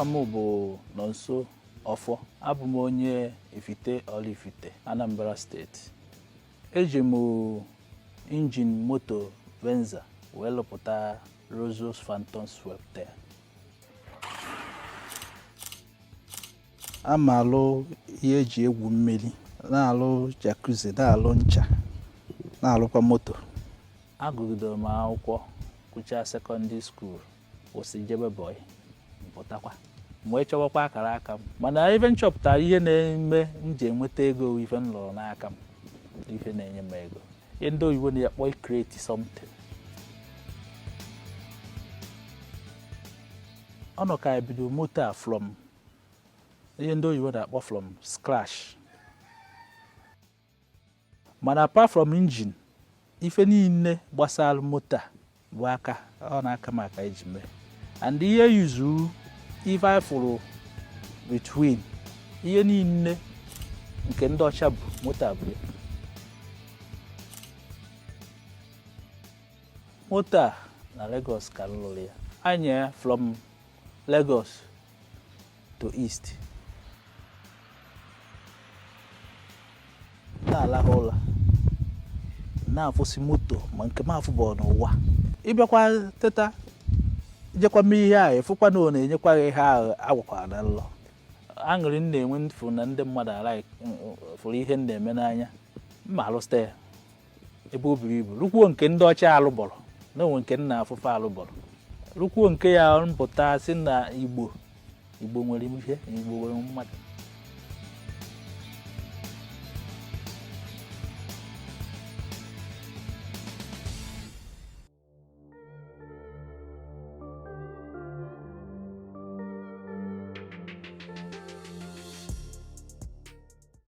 Afa m bụ Nonso Ọfọ. Abụ m onye Ifite Oraifite, Anambra Steeti. Eji m engine moto Venza wee lụpụta Rosos Phantom Sweptail. A ma alụ ihe eji egwu mmiri, na-alụ jacuzzi, na-alụ ncha, na-alụkwa moto. Agụgidere m akwụkwọ, gụchaa secondary school, kwụsị, jebe bọyị, pụtakwa m wee chọwakwa akara aka m. Mana ife m chọpụtara, ihe na-eme m ji enweta ego, ife m lụrụ n'aka m, ife na-enye m ego, ihe ndị oyibo na-akpọ create something. Ọ nọ ka ebido moto a from ihe ndị oyibo na-akpọ from scratch. Mana apart from engine, ife niile gbasara moto a bụ aka ọ na-aka m aka iji mee. And ihe yuzuru ife anyị fụrụ between ihe niile nke ndị ọcha bụ moto a bụ ya. Moto a na Lagos ka m lụrụ ya. Anya from Lagos to East, na-alahụ ụla, na-afụsị moto ma nke m afụbọ n'ụwa. Ịbịakwa teta, jekwa mee ihe ahụ, ịfụkwa na ọ na-enyekwa gị ihe ahụ agwakwara na nlọ. Aṅụrị m na-enwe fụrụ na ndị mmadụ ala fụrụ ihe m na-eme n'anya. Mma alụsịta ya ebe o buru ibu, rukwuo nke ndị ọcha alụbọrọ na onwe nke nna afụfe alụbọrọ, rukwuo nke ya mpụta, sị na Igbo, Igbo nwere ihe, Igbo nwere mmadụ.